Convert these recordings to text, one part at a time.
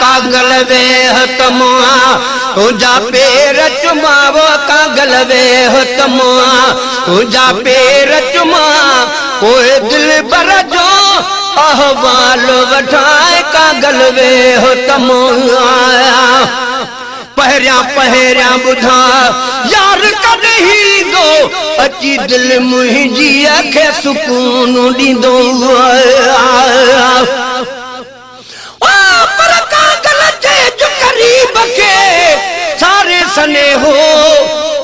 ڪاگل ويهه ته مان تنهنجا پير چمان ڪاگل ويهه ته مان تنهنجا پير چمان پوء دلبر جو احوال وٺان ڪاگل ويهه ته مان پهريان پهريان ٻڌاء يار ڪڏهن ايندو اچي دل منهنجي کي سڪون ڏيندو پر ڪاگل چئج قريب کي ساري سنيهو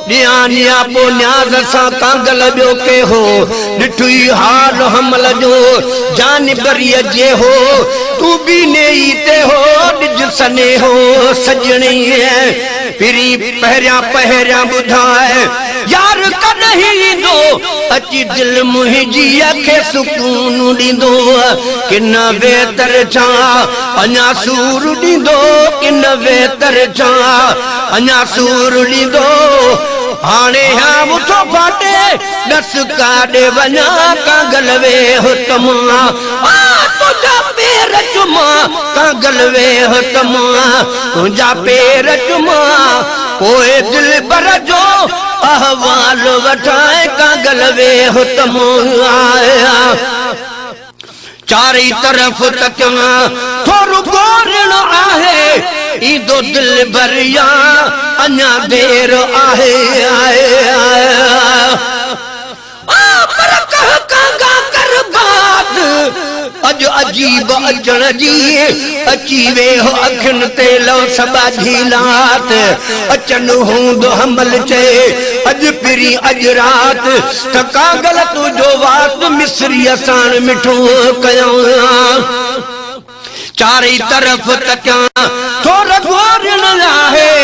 ڏيان نياپو نياز سان ڪاگل ٻيو ڪي هو ڏٺوئي حال حمل جو جان بريء جي هو تون به نيئي تي هو ڏج سنيهو سڄڻي پرين پهريان پهريان ٻڌاء يار ڪڏهن ايندو اچي دل منهنجي کي سڪون ڏيندو ڪن ويتر ڇا اڃا سور ڏيندو ڪن ويتر ڇا اڃا سور ڏيندو هاڻي هانء ٿو ڦاٽي ڏس ڪاڏي وڃان ڪانگل ويهه ته مان تنهنجا پير چمان ڪانگل ويهه ته مان تنهنجا پير چمان پوء دلبر جو احوال وٺان ڪانگل ويهه ته مان چارئي طرف تڪيان ٿو رڳو رڻ آهي ايندو دلبر يا اڃا دير آهي پر ڪهه ڪانگا ڪر بات اڄ عجيب اچڻ جي اچي ويهه اکين تي لو سٻاجهي لات اچن هوند حمل چئي اڄ پرين اڄ رات ته ڪانگل تنهنجو وات مصريء ساڻ مٺو ڪيان. چارئي طرف تڪيان ٿو رڳو رڻ آهي.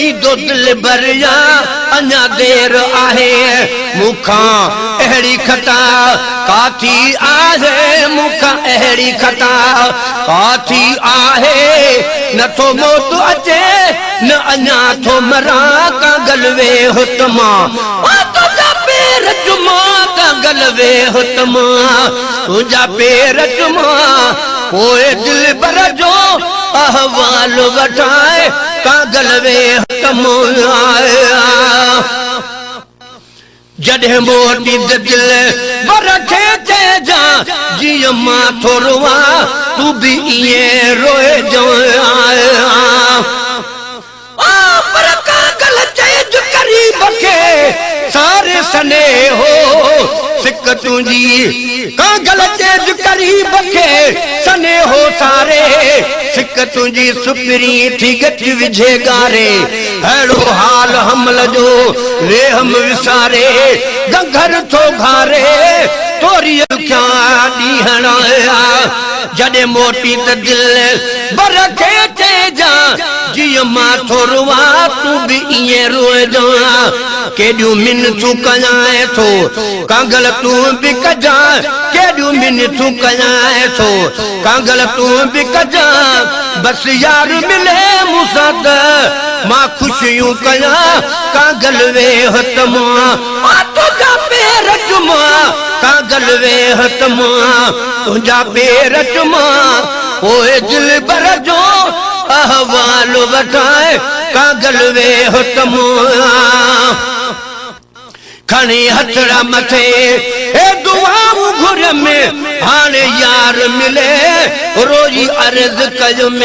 ايندو دلبر يا اڃا دير آهي. مون کان اهڙي خطا ڪا ٿي آهي. مون کان اهڙي خطا ڪا ٿي آهي. نه ٿو موت اچي نه اڃا ٿو مران ڪانگل ويهه ته مان تنهنجا پير چمان ڪانگل ويهه ته مان تنهنجا پير چمان پوء دلبر جو احوال وٺان ڪانگل ويهه ته مان جڏهن موٽي ته دل بر کي چئجان جيئن مان ٿو روئان تون به ائين روئجان. پر ڪاگل چئج قريب کي ساري سنيهو سڪ تنهنجي ڪاگل چئج قريب کي سنيهو ساري سڪ تنهنجي سپرين ٿي ڳچ وجهي ڳاري اهڙو حال حمل جو ويهم وساري گنگهر ٿو گهاري توري ڏکيا ڏينهن آيا جڏهن موٽي ته دل بر کي چئجان جيئن مان ٿو روئان تون به ائين روئجان ڪيڏيون منٿون ڪيانء ٿو ڪانگل تون به ڪجان ڪيڏيون منٿون ڪيانء ٿو ڪانگل تون به ڪجان بس يار ملي مون سان ته مان خوشيون ڪيان ڪانگل ويهه ته مان تنهنجا پير چمان ڪانگل ويهه ته مان تنهنجا پير چمان پوء دلبر جو احوال وٺان ڪانگل ويهه ته مان کڻي هٿڙا مٿي هي دعائون گهريم هاڻي يار ملي روئي عرض ڪيم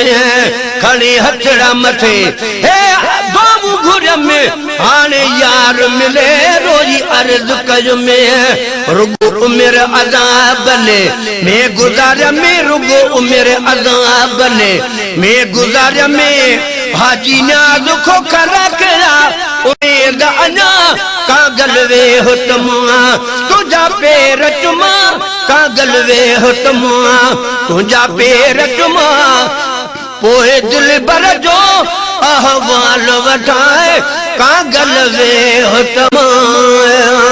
کڻي هٿڙا مٿي هي دعائون گهريم هاڻي يار ملي روئي عرض ڪيم رڳو عمر عذابن ۾ گذاريم رڳو عمر عذابن ۾ گذاريم حاجي نياز کوکر رکيا اميد اڃا ڪاگل ويهه ته مان تنهنجا پير چمان ڪاگل ويهه ته مان تنهنجا پير چمان پوء دلبر جو احوال وٺان ڪاگل ويهه ته مان.